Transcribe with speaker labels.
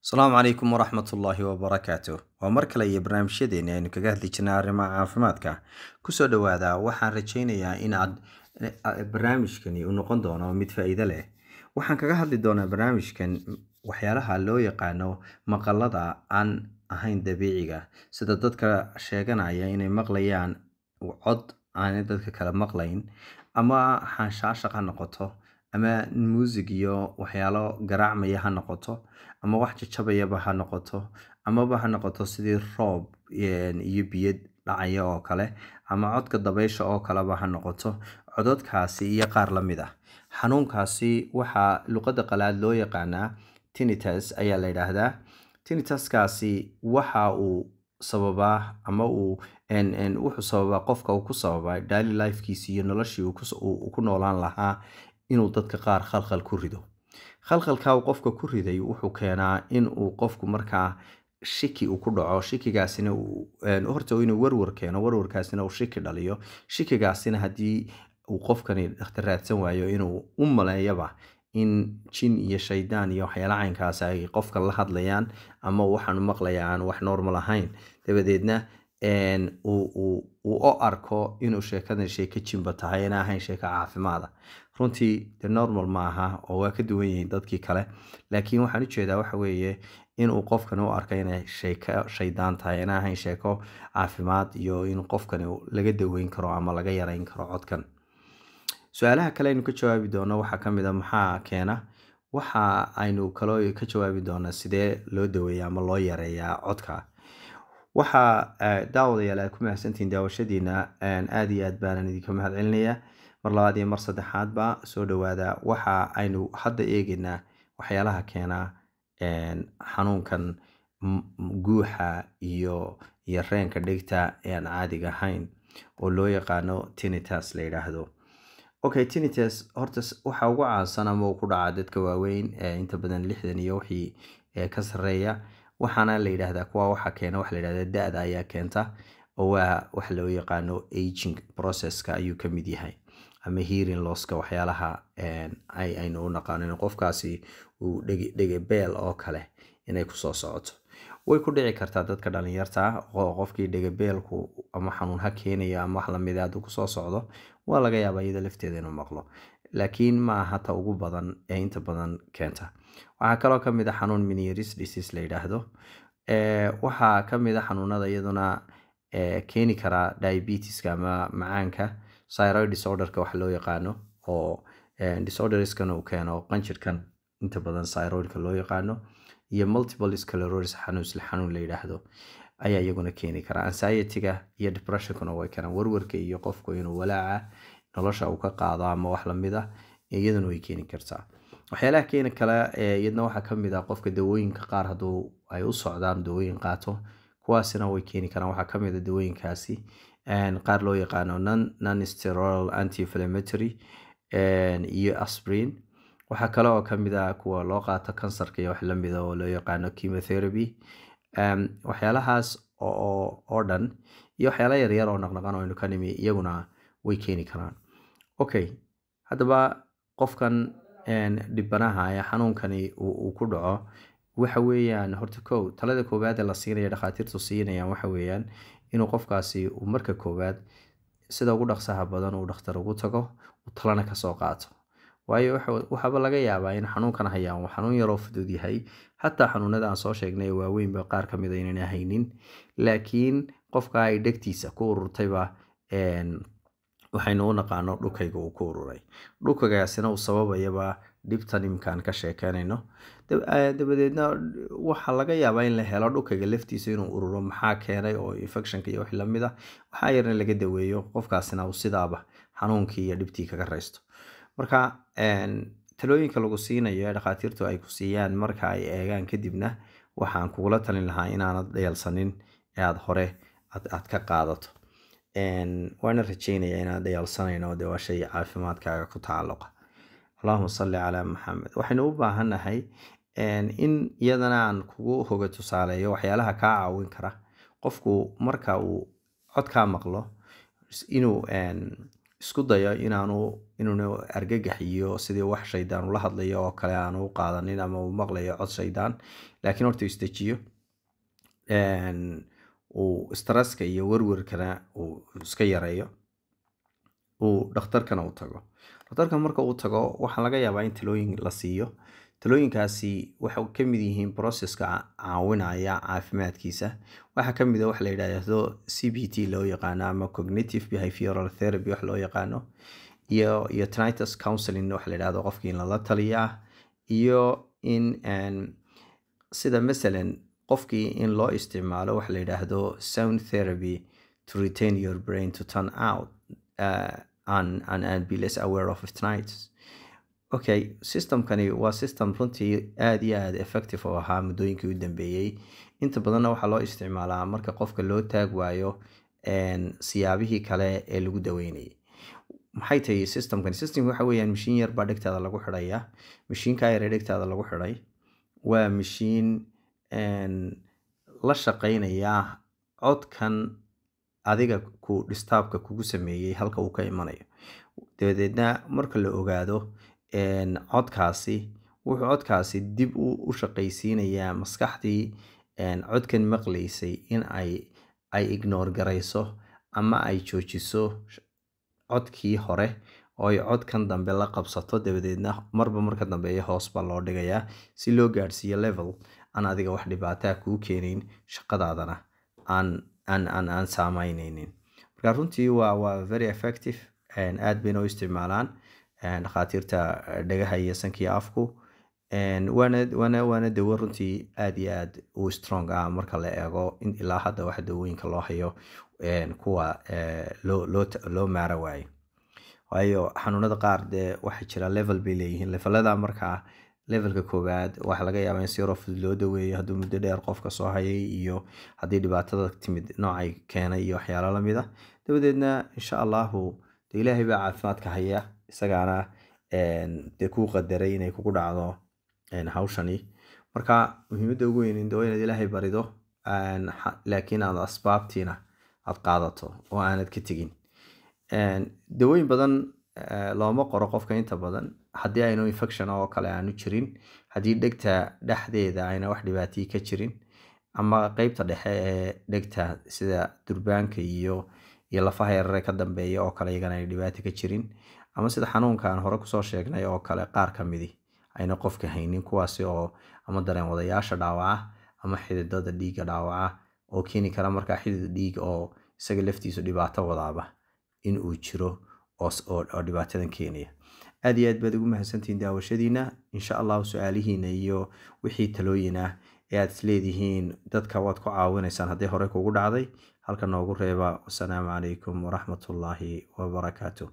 Speaker 1: Asalaamu calaykum waraxmatullaahi wabarakaatu. Waa mar kale iyo barnaamijyadeeni aynu kaga hadli jirnay arrimaha caafimaadka. Kusoo dhawaada. Waxaan rajaynayaa in aad barnaamijkani uu noqon doono mid faa-iido leh. Waxaan kaga hadli doonaa barnaamijkan waxyaalaha loo yaqaano maqalada aan ahayn dabiiciga, sida dadka sheeganaya inay maqlayaan cod aanay dadka kale maqlayn, ama xanshaashaq ha noqoto, ama muusig iyo waxyaalo garaacmaya ha noqoto, ama wax jajabayaba ha noqoto, amaba ha noqoto sidii roob iyo biyo dhacaya oo kale, ama codka dabaysha oo kaleba ha noqoto. Codadkaasi iyo qaar la mid ah xanuunkaasi waxaa luqadda qalaad loo yaqaanaa tinnitus ayaa la yidhaahdaa. Tinnituskaasi waxa uu sababaa ama uu wuxuu sababaa qofka uu ku sababaa daily lifekiisi iyo noloshii uu ku noolaan lahaa inuu dadka qaar khalkhal ku rido. Khalkhalka uu qofka ku riday wuxuu keenaa in uu qofku markaa shiki uu ku dhaco, shikigaasina horta inuu warwar keeno, warwarkaasina uu shiki dhaliyo, shikigaasina haddii uu qofkani dhakhtar raadsan waayo inuu u maleeyaba in jin iyo shaydaan iyo waxyaala caynkaas ay qofka la hadlayaan, ama waxaanu maqlaya aan wax normal ahayn, dabadeedna uu u arko inuu sheekadan sheeko jinba tahay, ina ahayn sheeko caafimaada. Runtii de normal ma aha oo waa ka duwan yihiin dadkii kale, laakiin waxaan ujeedaa waxa weeye inuu qofkani u arko inay sheeko shaydaan tahay, ina ahayn sheeko caafimaad, iyo in qofkani laga daweyn karo ama laga yareyn karo codkan. Su-aalaha kale aynu ka jawaabi doono waxaa kamid a maxaa keena. Waxa aynu kaloo ka jawaabi doonaa sidee loo daweeya ama loo yareeyaa codka. Waxaa daawadayaal aad ku mahadsantihiin daawashadiina, aada iyo aad baanan idinka mahad celinayaa mar labaad iyo mar saddexaadba. Soo dhawaada. Waxa aynu hadda eegeynaa waxyaalaha keena xanuunkan guuxa iyo reenka dhegta ee aan caadiga ahayn oo loo yaqaano tinnitus la yidhaahdo. Okay, tinnitus horta waxa ugu caansan ama uu ku dhacaa dadka waaweyn ee inta badan 60 iyo wixii ka sarreeya. Waxaana la yidhaahdaa kuwa waxa keena waxa la yidhahdaa da-da ayaa keenta, oo waa waxa loo yaqaano aging processka ayuu ka mid yahay, ama hearing losska waxyaalaha aynu u naqaano in qofkaasi uu dhege beel oo kale inay kusoo socoto. Way ku dhici kartaa dadka dhalinyarta ah oo qofkii dhegabeelku ama xanuun ha keenaya ama wax lamida hadduu kusoo socdo, waa laga yaabaa iyada lafteeda inuu maqlo, laakiin ma aha ta ugu badan ee inta badan keenta. Waxaa kaloo kamid a xanuun Meniere's disease la yidhaahdo. Waxaa kamid a xanuunada iyaduna keeni karaa diabetiska ama macaanka, thyroid disorderka waxa loo yaqaano, oo disorderskan uu keeno qanjirkan inta badan thyroidka loo yaqaano, iyo multiple sclerosis xanuun isla xanuun la yidhaahdo ayaa iyaguna keeni kara. Anxiety-ga iyo depressionkuna way keenaan, warwarka iyo qofku inuu walaaca nolosha uu ka qaado ama wax lamid ah, iyaduna way keeni kartaa. Waxyaalaha keeni kale iyadna waxaa kamid ah qofka dawooyinka qaar hadduu ay u socdaan, dawooyin qaato, kuwaasina way keeni karaan. Waxaa kamid ah dawooyinkaasi qaar loo yaqaano non steroidal anti inflammatory iyo aspirin. Waxaa kale oo kamid ah kuwa loo qaato kansarka iyo wax lamida oo loo yaqaano chemotherapy. Waxyaalahaas oo dhan iyo waxyaala yaryar oo dhaqdhaqan oo aynu ka nimi iyaguna way keeni karaan. Okay, haddaba qofkan dhibanaha ee xanuunkani uu ku dhaco waxa weeyaan horta kow, talada koowaad ee la siinaya, dhakhaatiirtu siinayaan, waxa weeyaan inuu qofkaasi uu marka koowaad sida ugu dhaqsaha badan uu dhakhtar ugu tago, uu talana kasoo qaato, waayo waxaaba laga yaabaa in xanuunkan hayaa uu xanuun yaroo fudud yahay, xataa xanuunada aan soo sheegnay waaweynba qaar kamid a inayna haynin, laakiin qofka ay dhegtiisa ku ururtayba waxaynu u naqaano dhukayga uu ku ururay, dhukaygaasina uu sababayaba dhibtan imkaan ka sheekeynayno. Dabadeedna waxaa laga yaabaa in la helo dhukayga laftiisa inuu ururo maxaa keenay oo infectionka iyo wax lamid ah, waxaa yarna laga daweeyo, qofkaasina uu sidaaba xanuunkii iyo dhibtii kaga raysto. Marka talooyinka lagu siinayo ee dhakhaatiirtu ay ku siiyaan marka ay eegaan kadibna, waxaan kugula talin lahaa inaanad dhayalsanin ee aada hore aad ka qaadato. Waana rajeynaya inaad dhayalsanayno, de waa shay caafimaadkaaga ku tacalluqa. Allahuma salli calaa Maxamed. Waxaynu u baahannahay in iyadana aan kugu hoga tusaaleeyo waxyaalaha kaa caawin kara qofku marka uu codkaa maqlo inuu Isku dayo inaanu inuuna argagax iyo sidii wax shaydaan ula hadlayo oo kale aanu u qaadanin ama uu maqlayo cod shaydaan, laakiin horta isdejiyo, uu stresska iyo werwerkana uu iska yareeyo, uu dhakhtarkana u tago. Dhakhtarka marka uu tago, waxaa laga yaabaa in talooyin la siiyo. Talooyinkaasi waxay ka mid yihiin processka caawinaya caafimaadkiisa. Waxaa ka mid a waxa la yidhaahdo CBT loo yaqaano ama cognitive behavioral therapy wax loo yaqaano, iyo tinnitus counseling waxa la yidhahdo, qofkii in lala taliyaa, iyo in sida masalan qofkii in loo isticmaalo waxa la yidhaahdo sound therapy to retain your brain to turn out and be less aware of tinnitus. Okay, systemkani waa system runtii aada iyo aada effective oo ahaa muddooyinkii u dambeeyey. Inta badanna waxaa loo isticmaalaa marka qofka loo taag waayo siyaabihii kale ee lagu daweynayay. Maxay tahay systemkani? Systemka waxa weeyaan mashiin yar baa dhegtaada lagu xidhaya. Mashiinka yar ee dhegtaada lagu xidhay waa mashiin la shaqeynaya codkan adiga ku disturbka kugu sameeyey halka uu ka imanayo. Dabadeedna marka la ogaado codkaasi, wuxuu codkaasi dib u shaqaysiinayaa maskaxdii codkan maqlaysay in ay ignore garayso ama ay joojiso codkii hore oo ay codkan dambe la qabsato. Dabadeedna marba marka dambeeya hoos baa loo dhigayaa si loo gaadhsiiyo level aan adiga wax dhibaataa kuu keenayn, shaqadaadana aan saameyneynin. Marka runtii waa very effective, aad bayna u isticmaalaan dhakhaatiirta dhagaha iyo sanka iyo afku, waana dawo runtii aad iyo aad u strong ah marka la eego in ilaa hadda waxa dawooyinka loo hayo kuwa loo maara waayo. Waayo, xanuunada qaar dee waxaa jira level bay leeyihiin. Levelada markaa, levelka koowaad waxaa laga yaabaa in si yaroo fudud loo daweeyo hadduu muddo dheer qofka soo hayay iyo haddii dhibaatada timid noocay keenay iyo waxyaalo lamid ah. Dabadeedna insha Allahu dee Ilaahay baa caafimaadka haya, isagaana dee kuu qadaray inay kugu dhacdo hawshani. Marka muhiimadda ugu weyn waa inaad Ilaahay barido, laakiin aad asbaabtiina aad qaadato oo aanad ka tegin. Dawooyin badan looma qoro qofka inta badan haddii aynu infection oo kale aanu jirin, haddii dhegta dhexdeeda ayna wax dhibaatiyi ka jirin, ama qeybta dhexe ee dhegta sida durbaanka iyo lafaha yarare ka dambeeya oo kale iyagana ay dhibaato ka jirin, ama sida xanuunka aan hore kusoo sheegnay oo kale qaar ka midi ayna qofka haynin, kuwaasi oo ama dareen wadayaasha dhaawaca ama xididada dhiigga dhaawaca oo keeni kara markaa xidid dhiig oo isaga laftiisu dhibaato wadaaba in uu jiro oo dhibaatadan keenaya. Aad iyo aad baad ugu mahadsantihiin daawashadiina. Insha Allahu su-aalihiina iyo wixii talooyin ah ee aad isleedihiin dadka waad ku caawinaysaan haddii hore kugu dhacday, halka noogu reeba. Wasalaamu calaykum waraxmatullaahi wabarakaatu.